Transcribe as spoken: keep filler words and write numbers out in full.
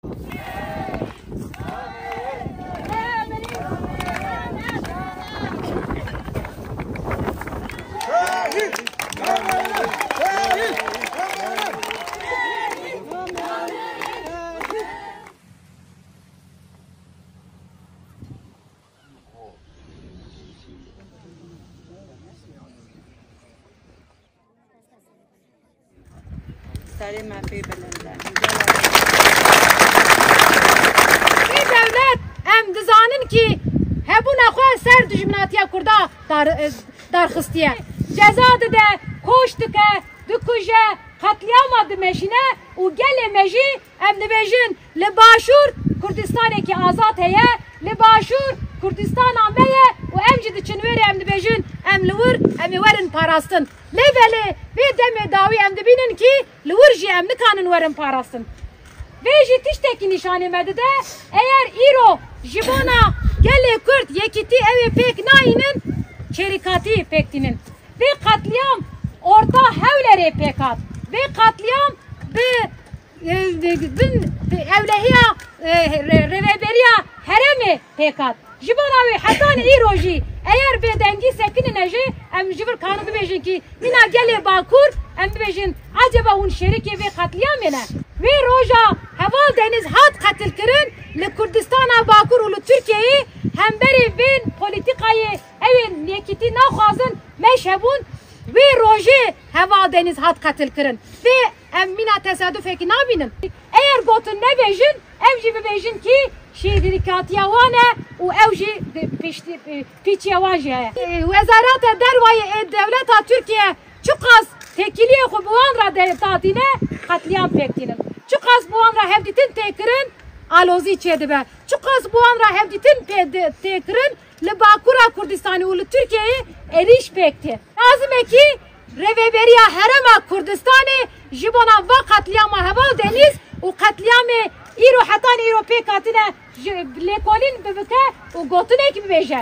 Serê me pê bilind e. Vê dewlet, em dizanin kî hebûna xwe ser dijminatiya Kurda dar-, e, darxistiye. Ceza dide, koç dike, dikuje, qetlîama dimeşîne û gelê me jî, em dibêjin, li Başûr Kurdistanekî azad heye, li Başûr Kurdistana me ye û em jî diçin wê rê, em dibêjin, em li wir, em ê werin parastin. Lê belê vê demê dawî em dibînin kî li wir jî em nikanin werin parastin. Vê jî tiştekî nîşanê me dide, eger îro ji bona gelê Kurd yekîtî ew ê pêk nayînin, çêrîkatî pêk tînin. Vê qetlîam orta Hewlerê pêk hat. Vê qetlîam bi, e, bin ewlehiya, e, re-, rêveberiya herêmê pêk hat. Ji bona wê hetanî îro jî eger bêdengî sekinîne jî, em ji vir kanin bibêjin kî mîna gelê Bakur, em bibêjin, eceba hûn şerikê vê qetlîamê ne? Wê roja Heval Deniz hat qetilkirin li Kurdistana Bakur û li Tirkiyeyê hemberî vê polîtîkayê ew ên yekîtî naxwazin meş hebûn, wê rojê Heval Deniz hat qetilkirin. Vê em mîna tesadufekî nabînin. Eger gotin nebêjin, ev jî bibêjin kî şêrîkatiya wan e û ew jî di piştî, pîçiya wan jî heye. Wezareta Derwayê ê dewleta Tirkiye çiqas têkiliyê xwe bi wan re de-, datîne, qetlîam pêk tînin. Çiqas bi wan re hevdîtin tê kirin, alozî çêdibe. Çiqas bi wan re hevdîtin pê de-, tê kirin, li Bakura Kurdistanê û li Tirkiyeyê êrîş pêk tê. Lazim e kî Rêveberiya Herêma Kurdistanê ji bona va qetlîama Heval Deniz û qetlîamê îro hetanî îro pêk hatine ji lêkolîn bibike û gotinekî bibêje.